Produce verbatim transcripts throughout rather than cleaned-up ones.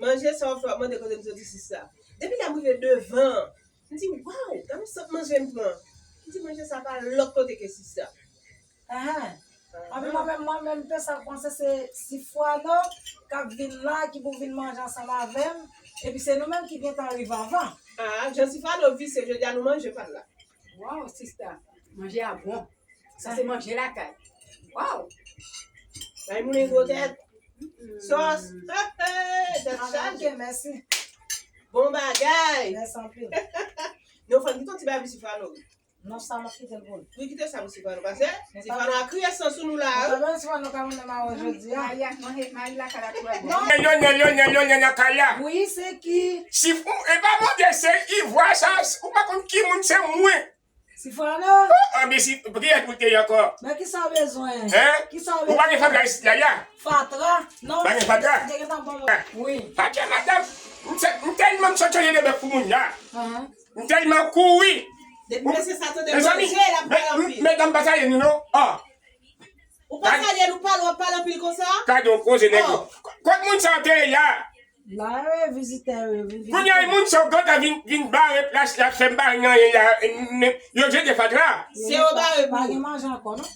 Manje sa w fè w ap mande kote m soti sista. Depi lè m rive devan an, m di, "Waw, gade yon sant manje m pran." M di, "Manje sa pa lòt kote ke sista." Ahan. Anpi mwen menm, mwen menm, m te sa panse se Sifwano k ap vin la, ki pou vin manje ansanm avè m. Epi se nou menm ki gentan rive anvan. Ah, jan Sifwano visye, jodi a nou manje pa l la. Waw, sista, manje a bon. Sa se manje lakay. Waw! Bay moun yon gwo tèt. Sòs. Hey, hey, tèt chaje. Mèsi. Bon bagay. Mèsi anpil. Non, fò n kite yon ti bagay pou Sifwano. Non, sa m ap kite l pou l. Wi, kite sa pou Sifwano, paske Sifwano a kriye san sou nou la, wi. Mwen pa konn Sifwano ka mennen maron jodi a. Mari a, manje, mari lakay la twò bon. Lyonèl, Lyonèl, Lyonèl nan kay la. Wi, se ki? Sif-, e pa mande, se Ivwa sa, ou pa konn ki moun, se mwen. Sifwano? Oh, anben si, kiyès pou te ye ankò? Men kisa w bezwen? Hein? Kisa w bezwen? Ou pa gen fatra isit la, ya? Fatra? Non. Pa gen fatra? Te gentan ban mwen. Wi. Atè, madanm, m tè-, m tèlman m sot chanje de bèf pou moun la. Ahan. M tèlman kouri. Depi mesye sa tande manje, l ap pale anpil. Medam pa salye nou, non. Ah. Ou pa salye nou, pale, w ap pale anpil konsa? Gade yon koze nèg yo. Oh. Kot moun sa te ye la? La, yo ye vizitè, yo ye vin vizite. Kounye a, moun sa yo gentan vin, vin bare plas la, fè m pa wè anyen la. Yo jete fatra. Se yo bare pou. Pa gen manje ankò, non?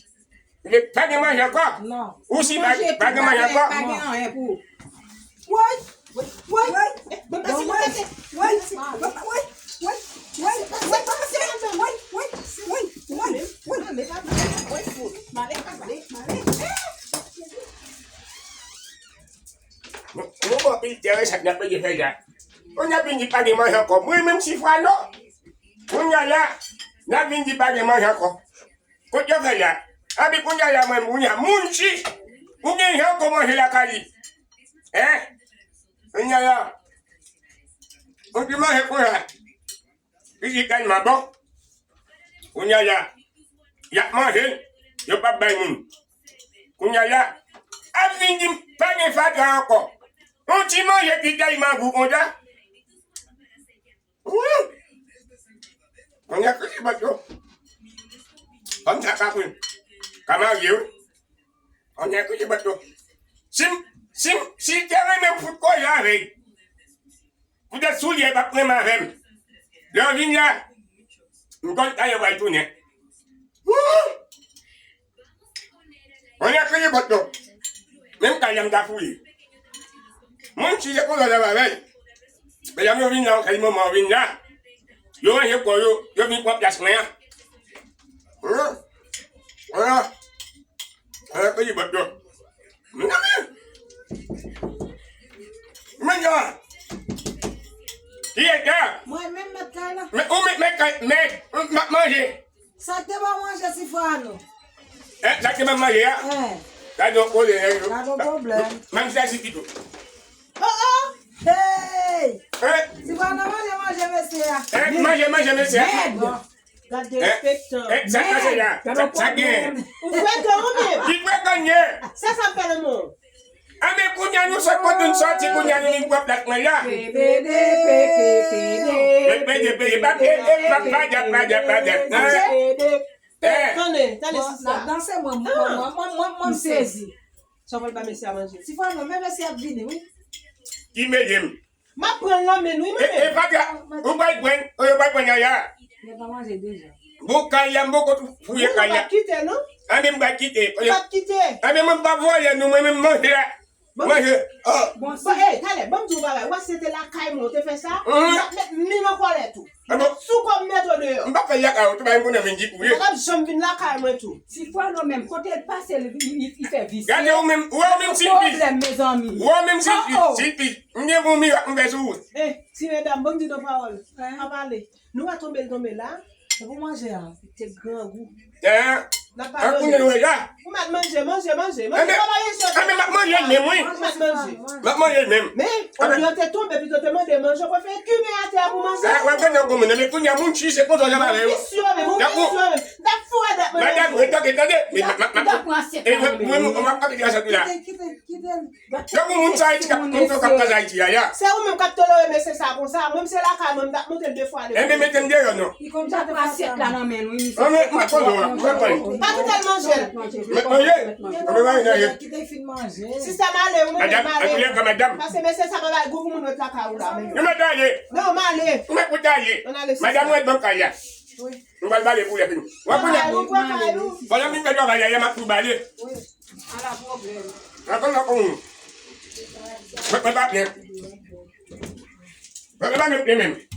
Men pa gen manje ankò? Non. Ou si pa, pa gen manje ankò? Pa gen anyen pou. Woy! Woy! Woy! Woy! Woy! Woy! Woy! Woy! Woy! Woy! Woy! Woy! Woy! Woy! Male, male, male, male. Nou, nou bon pil tè, sa k n ap pede fè la. Kounye a vin di pa gen manje ankò. Mwen menm Sifwano. Kounye a la, n ap vin di pa gen manje ankò. Kot yo fè la? Epi kounye a la, mwen, kounye a, moun si, ou gen jan pou manje lakay li. Hein? Kounye a la, ou di manje kounye a. Pitit tèlman bon. Kounye a la, y ap manje, yo p ap bay moun. Kounye a la, ap vin di m pa gen fatra ankò. Yon ti manje ki tèlman gou konsa. Wouy! Kounye a ki se bòt yo. Fanm sa ka pran. Ka marye, wi. Kounye a ki se bòt yo. Si m, si m, si l te renmen m fout koze avè l. Poutèt soulye l p ap renmen avè m. Lè w vin la, m konn ta yo pral tounen. Wouy! Mwen nan kriye bòt non. Menm kay la m ta fouye. Mwen si se konsa sa va fè. Medam yo vin la, kay manman yo vin la. Yo ranje kò yo, yo vin pran plas mwen an. Mwen nan kriye bòt non. Mwen nan. Ki eta? Mwen menm mèt kay la. Men ou mèt, mèt kay, mèt, m ap manje. Sa k te ba w manje, Sifwano? Eh, sa k te ba m manje a? Eh. Gade yon koze nèg yo. Gade yon pwoblèm. Manzè si pito. Oh, oh! Hey! Eh? Sifwano manje manje mesye a. Eh, manje manje mesye a. Mèd! Bon, gade derespektan. Eh, sa k pase la? Sa, sa gen. Ou frekan ou menm? Ki frekan ye? Se sa m fè nan men w. Anben kounye a nou sot kote n soti, kounye a nou vin pran plas mwen la. Pede, pede, pede, pede, pede, pa pede, pa, pa djab, pa djab, pa djab. Tande, tande sista. N ap danse mwen, mwen, mwen, mwen, mwen, mwen sezi. Sa w pral ba mesye a manje? Sifwano, men mesye ap vini, wi. Ki mele m? M ap pran l nan men nou, wi, mwen menm. E, e, pa gra-, ou pral pran, ou pral pran yaya. Yo pa manje deja. Bon, kay la, m poko tou fouye kay la. Ou p ap kite, non? Anben, m pral kite. Ou p ap kite. Anben, mwen m pa vòlè, non, mwen menm manje la. Manje. Oh. Bon, bon, si. Ey, talè, ban m di w bagay. Ou wè si se te lakay mwen, ou te fè sa? Mhm. M t ap met min nan kòlèt ou. Ah bon? Sou kò m met ou deyò. M p ap fè l lakay ou tou, bay m konnen vin di pou li. Ou p ap janm vin lakay mwen tou. Sifwano menm, kote l pase, li, li, li fè visye. Gade ou menm, ou wè ou menm silfiz. Pwoblèm, mezanmi. Ou wè ou menm silfiz, oh, oh, silfiz. M gen bon mirak m fè sou ou. Eh, ti medam, ban m di nou pawòl. Hein? Pa pale. Nou wè tonbe l tonbe la. Se pou manje a. Te grangou. Hein? N ap pa manje. Ou mèt manje, manje, manje. Manje, pa manje sòt. Anben, m ap manje l menm, wi. M ap manje. M ap manje l menm. Men, olye w te tonbe, pito te mande manje, ou prefere kimen atè a pou manje. Eh, w ap gade yon gwo moun, men kounye a moun si se konsa w ap avè yo. Visye menm, ou visye menm. M t ap foure dèt mwen nan. Madanm, tande, tande. M t ap pran asyèt la nan men. Mwen, mwen, mwen, mwen, mwen, mwen, mwen, mwen, mwen, mwen, mwen, mwen, Tankou moun sa Ayiti k ap, moun sa k ap pase Ayiti a, ya. Se ou menm k ap tolere mesye sa konsa. Mwen, m se lakay mwen, m t ap monte l de fwa, de fwa. Enben, mete m deyò, non. Li konn jan asyèt la nan men l, wi, misye. Anben, m ap poze w a. Mwen pran. Pa kite l manje l. Mwen manje. Mwen manje. Kite l fin manje. Sistèm ale, ou menm male. Madanm, madanm. Pase mesye sa pa bay gou pou moun ret lakay ou la menm. Nou mèt ale. Non, male. Ou mèt pou ale. Madanm, mwen ban kay la. Mwen pral bale pou lè fini. Mwen pran. Pandan m fin fè travay la, m ap tou bale. Ala pwoblèm. Mwen konn nan kon. Mwen pa plen. Mwen pa plen menm.